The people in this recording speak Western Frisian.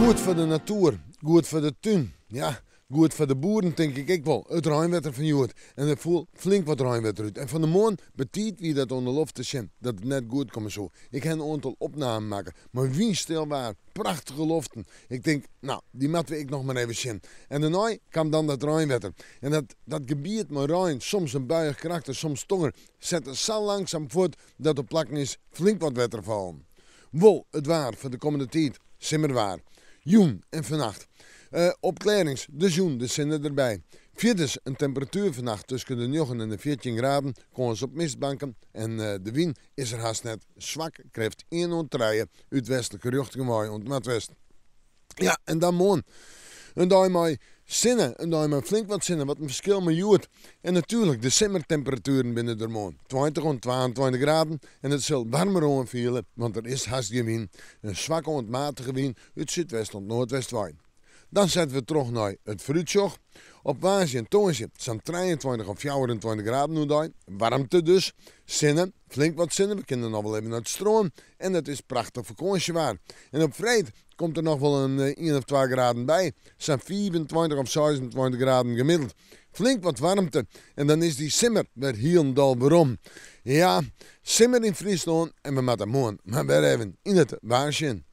Goed foar de natoer, goed foar de tún. Ja, goed foar de boeren tink ik ek wol. It reinwetter fan hjoed. En der foel flink wat reinwetter út. En fan 'e moarn betiid wie dat oan de loft te sjen dat it net goed komme soe. Ik ha in oantal opnamen makke mei wynstil waar, prachtige loften. Ik tink, no, dy moatte we ek noch mar even sjen. En dêrnei kaam dan dat reinwetter. En dat, dat gebiet mei rein, soms in buiïch karakter, soms tonger, sette sa langsum fuort dat op plakken is flink wat wetter fallen. Wol it waar foar de kommende tiid, simmerwaar. Jûn en fannacht. Opklearrings, dus jûn de sinne derby. Fierders in temperatuer fannacht tusken de njoggen en de 14 graden, kâns op mistbanken en de wyn is der hast net. Swak, krêft ien oant trije út westlike rjochting wei oant noardwest. Ja, en dan moarn. In dei mei sinne, in dei mei flink wat sinne, wat in ferskil mei hjoed. En natuerlik, de simmertemperatueren binne der moarn. 20 oant 22 graden en it sil waarmer oanfiele, want der is hast gjin wyn. In swakke oant matige wyn út súdwest oant noardwest wei. Dan sette we troch nei it foarútsjoch. Op woansdei en tongersdei sa'n 23 of 24 graden oerdei. Waarmte dus. Sinne, flink wat sinne, we kinne noch wol even nei it strân en it is prachtich fakânsjewaar. En op freed komt der noch wol in ien of twa graden by, sa'n 25 of 26 graden gemiddeld. Flink wat waarmte en dan is dy simmer wer hielendal werom. Ja, simmer yn Fryslân en we moatte moarn mar wer even yn it waar sjen.